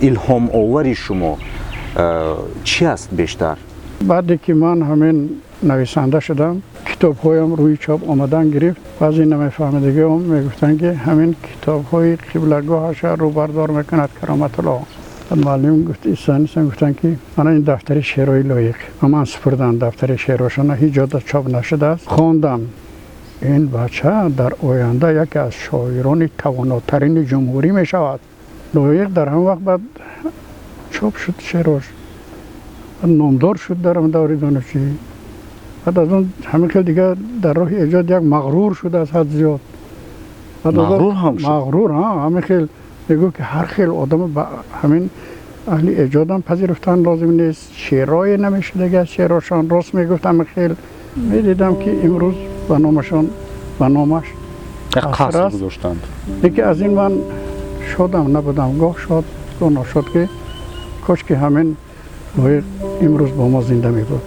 Илҳомовари шумо чӣ аст бештар? Баъде ки ман ҳамин нависанда шудам, китобҳоям рӯи чоп омадан гирифт. Баъзе намефаҳмидагиҳом мегуфтанд, ки ҳамин китобҳои қиблагоҳаша рӯбардор мекунад Кароматулло. Муаллим гуфт, истанисан гуфтанд, ки мана ин дафтари шеърҳои Лоиқ. Ба ман супурданд дафтари шеърҳошона, ҳеҷ ҷода чоп нашудааст. Хондам, ин бача дар оянда яке аз шоирони тавонотарини ҷумҳурӣ мешавад. Лоиқ дар ҳамон вақт баъд чоп шуд шеърҳош, номдор шуд дар ҳамон даври донишҷӯӣ. Баъд аз он ҳамин хел дигар дар роҳи эҷод як мағрур шуд аз ҳад зиёд. Мағрур ҳам шуд? Мағрур, ҳамин хел мегӯ, ки ҳар хел одам ба ҳамин аҳли эҷодам пазируфтан лозим нест. Шеърҳое намешудаги аз шеърҳошон рост мегуфт. Ҳамин хел медидам, ки имрӯз ба номашон, ба номаш як қаср гузоштанд. Лекин аз ин ман шодам набудам, гоҳ шод, гоҳ ношод, ки кош ки ҳамин Лоиқ имрӯз бо мо зинда мебуд.